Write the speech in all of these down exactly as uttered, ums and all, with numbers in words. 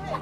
So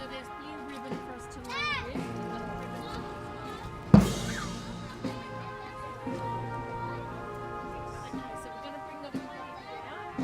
there's blue ribbon for us to wear with. Okay, so we're gonna bring the flag out.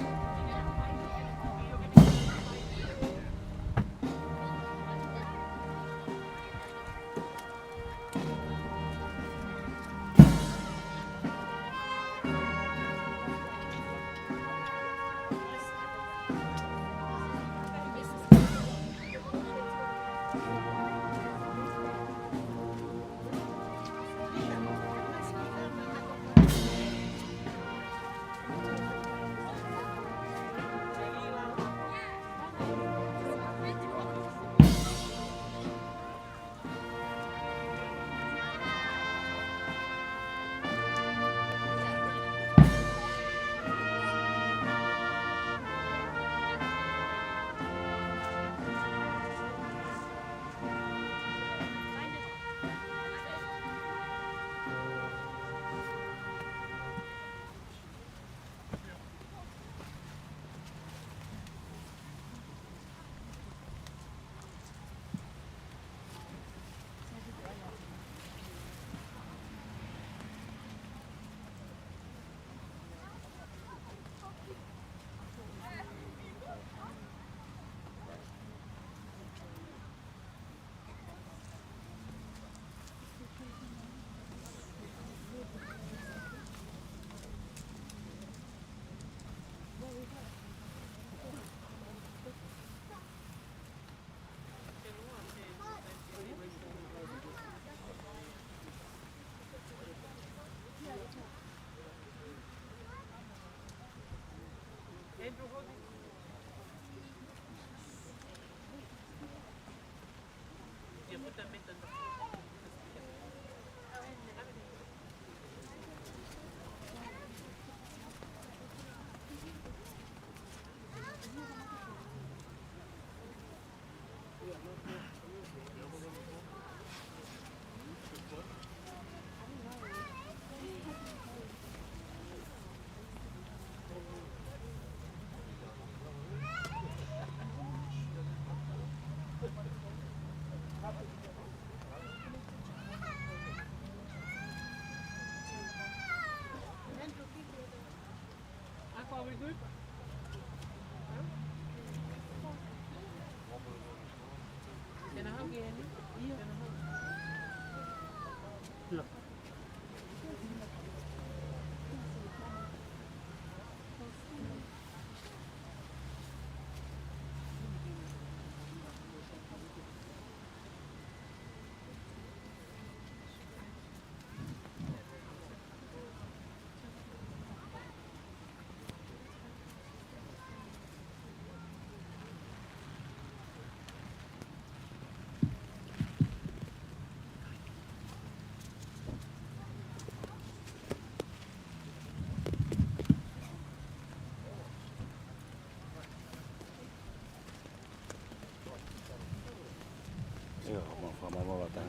ʻIo, ʻo fakamālō atu.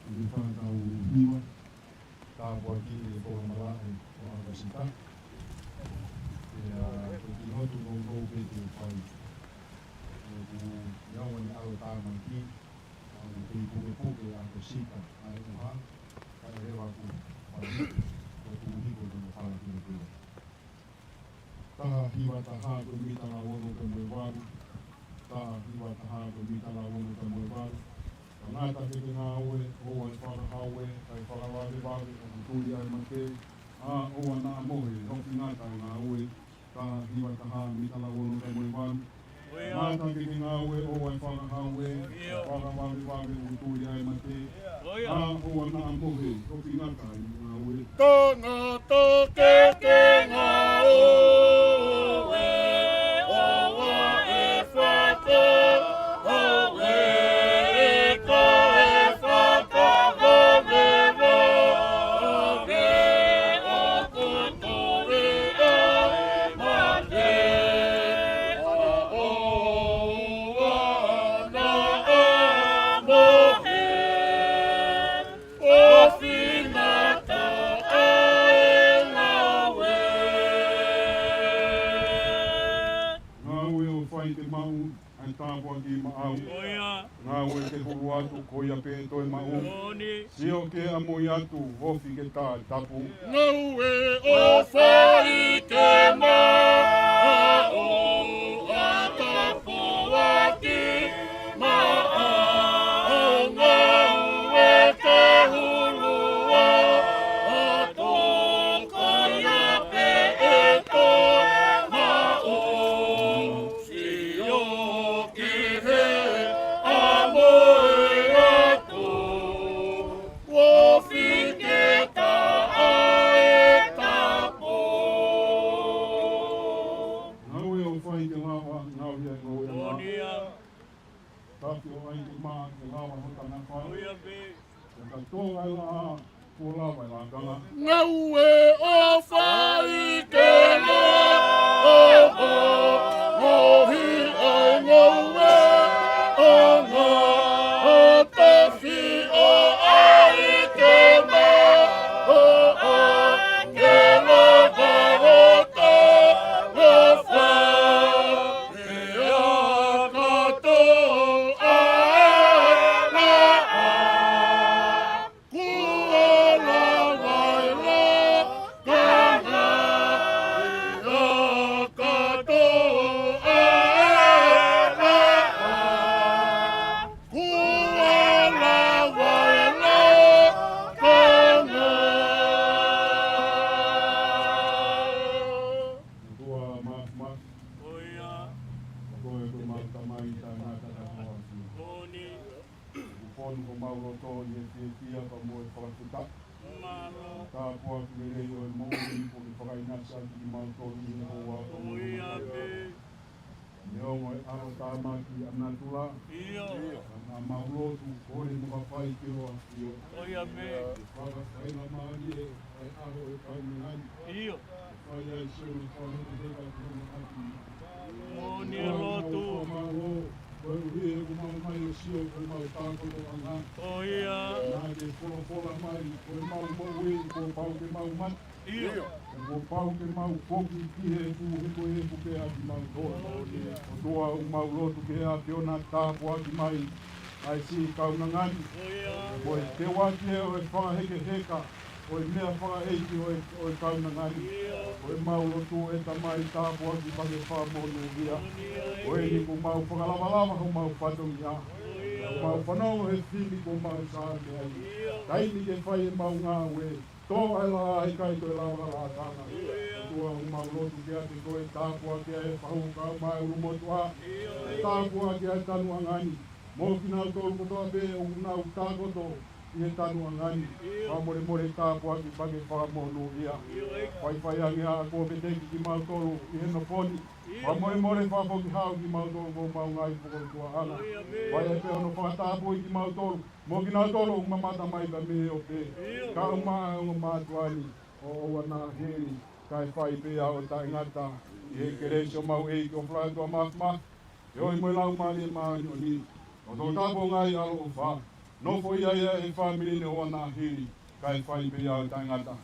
Uli fakatau hiva, tāpuaki e Foʻi Malaʻe ʻo ʻAkosita. ʻIo, ko e kiʻi hotu nounou pē te u fai. ʻa Tosita, ʻa e ʻoha, ʻa e leva ku, ʻa e, ko e kumuhiko ko e fala kumuhiko. Taha hiva taha ko e mita lau ono taha mo e valu. Taha hiva taha ko e mita lau ono taha mo e valu. Ka ngata ke ke ngāue, ʻoua ʻe fakahau ē, kae fakavavevave, ʻoku tuli ʻa e mate, ʻa, ʻoua naʻa mohe, hoki ngata ʻa e ngāue. Taha hiva taha mita lau ono taha mo e valu. Ngata ke ke ngāue, ʻoua ʻe fakahau ē, fakavavevave, ʻoku tuli ʻa e mate, ʻa, ʻoua naʻa mohe, hoki ngata ʻa e ngāue. Tangata ke ke ngāue, ʻoua ʻe fakahau ē, kae fakavavevave, ʻoku tuli ʻa e mate, ʻa, ʻoua naʻa mohe, hoki ngata ʻa e ngāue. Ngāue ʻo fai ke maʻu ʻa e tāpuaki maʻau. Ko ia. Ngāue ke hulu atu, ko ia pē ʻe toe maʻu. Moʻoni. Sio ke ʻamui atu, ofi ke tā tapu. Ngāue ʻo fai ke maʻu ʻa e tāpuaki maʻau. Ngāue ke hulu atu, ko ia pē ʻe toe maʻu. Sio ki he ʻamui atu, ofi ke tā ʻa e tapu. Ngāue ʻo fai ke lava, ngāue ʻa e ngāue ʻa e ngāue. Moʻoni ia. Tafi ʻo ʻai ke maʻa ke lava hota nafa. Ko ia pē. Ka tō ai la, kuo lava e lakanga. Ngāue ʻo fai ke lava, ʻo ʻohi ʻa e ngāue ʻa e ngāue. Tafi ʻo ʻai ke maʻa ke lava hota nafa. Pea ka tō ai la, kuo lava e lakanga. Pea ka tō ai la, kuo lava e lakanga. Ko ia. Ko koe ko ʻemau Tamai taʻengata, taʻeʻofa. Moʻoni. ʻOku fonu homau loto ʻi he fiefia pea mo e fakafetaʻi. Mālō. Tāpuaki lelei ʻo e moʻui kuo ke fakaʻinasi ʻaki kimautolu ʻi he houa. Ko ia pē. Neongo e ʻalotāmaki ʻa natula. ʻIo. Ka naʻa mau lotu, kole mo ka fai ke ʻoua. ʻIo. Ko ia pē. Fakafai na mālie ʻa e ʻaho ʻo e kaunanga ni. ʻIo. Fai ai siʻono fakahekeheka ki hono ʻapi. Moʻoni e lotu. Mālō, koeʻuhi he kuo mau mai ʻo sio ki homau tākotoʻanga. Ko ia. Naʻa ke folofola mai, ko ʻemau moʻui, kuo pau ke mau mate. ʻIo. Kuo pau ke mau foki ki he efu, he ko e efu pē ʻa kimautolu. Moʻoni. ʻOtua, ʻoku mau lotu ki he ʻAfiona, tāpuaki mai ʻa e siʻi kaunanga ni. Ko ia. Ko e teuaki ē ʻo e fakahekeheka ʻo e meʻa fakaʻeiki ʻo e, ʻo e kaunanga ni. Ko ʻemau lotu ʻe Tamai, tāpuaki pea ke fakamonūʻia. Ko eni kuo mau fakalavalava homau fatongia. Kuo mau fanongo he fili kuo mau sāke ai. Taimi ke fai ʻemau ngāue, tō ai la ʻikai toe lava la tana. ʻOtua, ʻoku mau lotu kiate koe, tāpuakiʻi ʻa e fahu kau mai ʻulumotuʻa. Tāpuakiʻi ʻa e tanuʻanga ni. Mo kinautolu kotoa pē ʻoku nau tākoto ʻi he tanuʻanga ni. ʻIo. Fakamolemole, tāpuaki pea ke fakamonūʻia. ʻIo, ʻEiki. Faifai ange ʻa e ako veteki kimautolu ʻi he nofo ni. ʻIo. Fakamolemole, fakafoki hao kimautolu ki homau ngaahi fokotuʻutuʻanga. ʻIo, ʻEiki. Fai ai pē hono fakatapui kimautolu mo kinautolu ʻoku mamata mai pea mei he ope. ʻIo. Kae ʻumaʻā ʻa e ongo mātuʻa ni, ʻo ʻoua naʻa hili, kae fai pē ia ʻo taʻengata. ʻI he kelesi ʻo homau ʻEiki ko e ʻOtua Māfimafi, ʻa e ʻOtua mo e Laumālie Māʻoniʻoni, ʻo tō tāpuaki ʻaloʻofa, nofoʻia ʻi he fāmili ni ʻoua naʻa hili, kae fai pē ia ʻo taʻengata.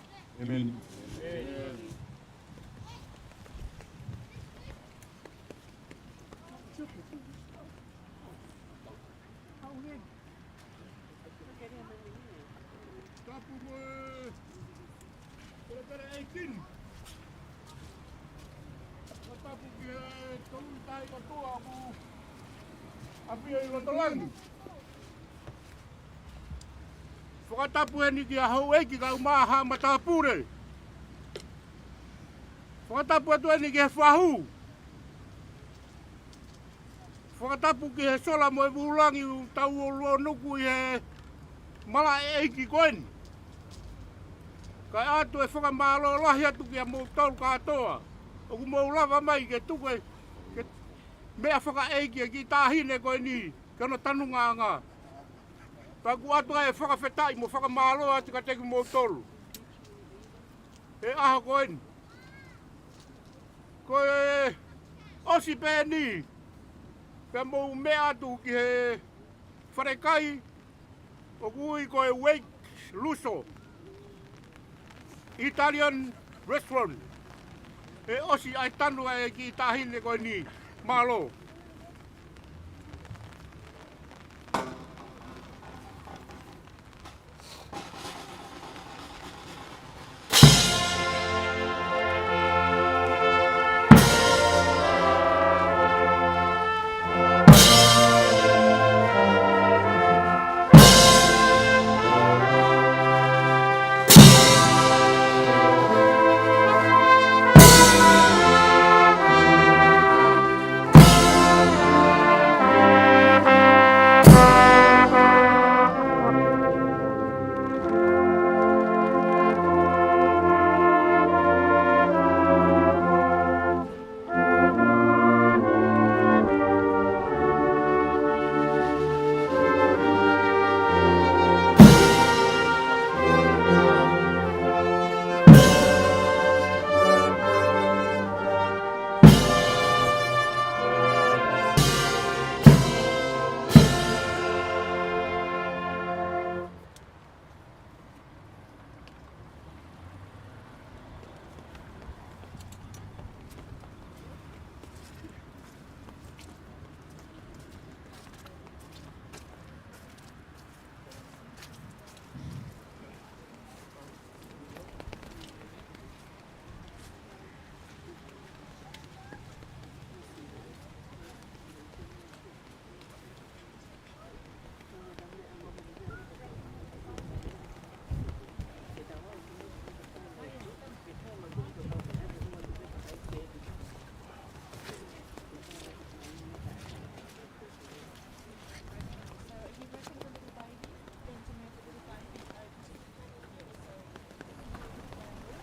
ʻĒmeni. Pelepele eighteen. Fakatapu ki he tolu tai katoa ʻoku ʻafio ʻi loto langi. Fakatapu heni ki he houʻeiki kae ʻumaʻā haʻa matāpule. Fakatapu atu heni ki he fahu. Fakatapu ki he sola mo e vūlangi ʻoku tau ʻalu ʻo nuku ʻi he malaʻe ʻeiki ko eni. Kae ʻoatu e fakamālō lahi atu kiate kimoutolu kātoa ʻoku mou lava mai ke tuku e, ke meʻa fakaʻeiki e kiʻi taʻahine ko eni ki hono tanumānanga. Pea ʻoku ʻoatu ai e fakafetaʻi mo e fakamālō atu kiate kimoutolu he ʻaho ko eni. Ko e ʻosi pē eni, pea mou meʻa atu ki he falekai ʻoku ui ko e Wake Luso Italian Restaurant. He ʻosi ʻa e tanu ʻa e kiʻi taʻahine ko eni. Mālō.